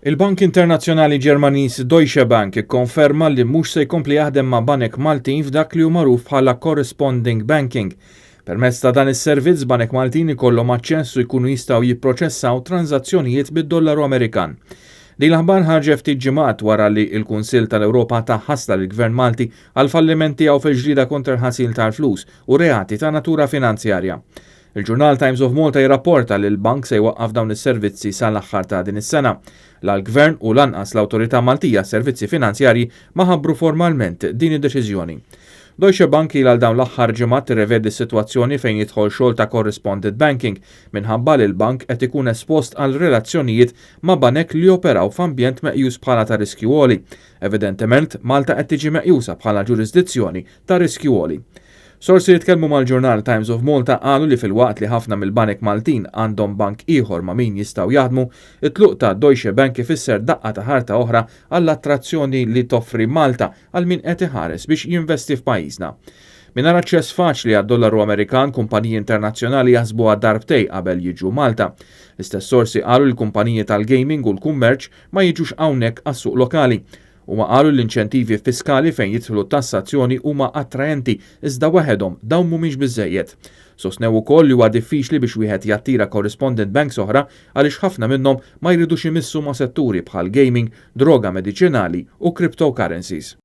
Il-Bank Internazzjonali Ġermaniż Deutsche Bank ikkonferma li mhux se jkompli jaħdem ma' banek Maltin f'dak li hu magħruf bħala corresponding banking. Permezz ta' dan is-servizz banek Maltin ikollhom aċċess u jkunu jistgħu jipproċessaw tranżazzjonijiet bid-dollaru Amerikan. Din l-aħbar ħarġet ftit ġimgħat wara li l-Kunsill tal-Ewropa ta ħasla lill-Gvern Malti għall-falliment tiegħu fil-ġlieda kontra l-ħasil tal-flus u reati ta' natura finanzjarja. Il-ġurnal Times of Malta jirrapporta li l-bank se jwaqqaf dawn is-servizzi sal-aħħar ta' din is-sena. La l-Gvern u lanqas l-Awtorità Maltija Servizzi Finanzjarji ma ħabbru formalment din id-deċiżjoni. Deutsche Bank ilha għal dawn l-aħħar ġimgħat tirrevedi s-sitwazzjoni fejn jidħol xogħol ta' correspondent banking minħabba li l-bank qed ikun espost għal relazzjonijiet ma' banek li joperaw f'ambjent meqjus bħala ta' riskju għoli. Evidentement, Malta qed tiġi meqjusa bħala ġurisdizzjoni ta' riskju għoli. Sorsi li tkellmu mal-ġurnal Times of Malta qalu li filwaqt li ħafna mill-banek Maltin għandhom bank ieħor ma' min jistgħu jaħdmu, it-tluq ta' Deutsche Bank ifisser daqqa ta' ħarta oħra għall-attrazzjoni li toffri Malta għal min qed iħares biex jinvesti f'pajjiżna. Mingħajr aċċess faċli għad-dollaru Amerikan, kumpaniji internazzjonali jaħsbuha darbtejn qabel jiġu Malta. L-istess sorsi qalu li l-kumpaniji tal-gaming u l-kummerċ ma jiġux hawnhekk għas-suq lokali. Huma qalu l-inċentivi fiskali fejn jidħlu tassazzjoni huma attraenti iżda waħedhom dawn mhumiex biżejjed. Sostnew ukoll li huwa diffiċli biex wieħed jattira correspondent banks oħra għaliex ħafna minnhom ma jridux imissu ma' setturi bħal gaming, droga mediċinali u cryptocurrencies.